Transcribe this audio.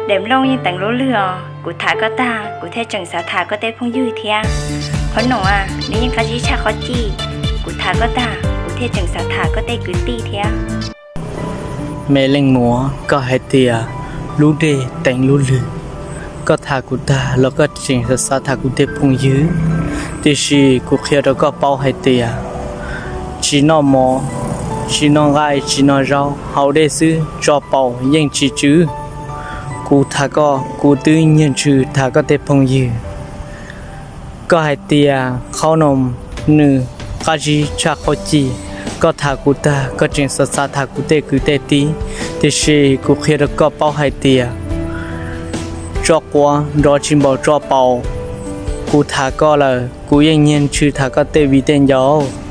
Daim nplooj yeej teev lub lwg os, kuv tham koj tag kuv thiaj tseem xav tham koj tej phooj ywg thiab. Qhov no nws yeej qab zib tshaj qhov ci, kuv tham koj tag kuv thiaj tseem xav tham koj tej kwv tij thiab. Me leej muam, koj hais tias lub dej teev lub lwg, koj tham kuv tag los koj tseem xav tham kuv tej phooj ywg. Tiam sis kuv qhia rau koj paub hais tias tsis noj mov, tsis noj nqaij, tsis noj zaub, haus dej xwb tso paus yeej tsis tsw. Kuv tham koj, kuv twb nyiag ntsws tham koj tej phooj ywg. Koj hais tias qhov no nws qab zib tshaj qhov ci, koj tham kuv tag koj tseem xav xav tham kuv tej kwv tej tij. Tiam sis kuv qhia rau koj paub hais tias tso quav nrov tsis npaum tso paus. Kuv tham koj lawm kuv yeej nyiag ntsws tham koj tej viv tej ncaus.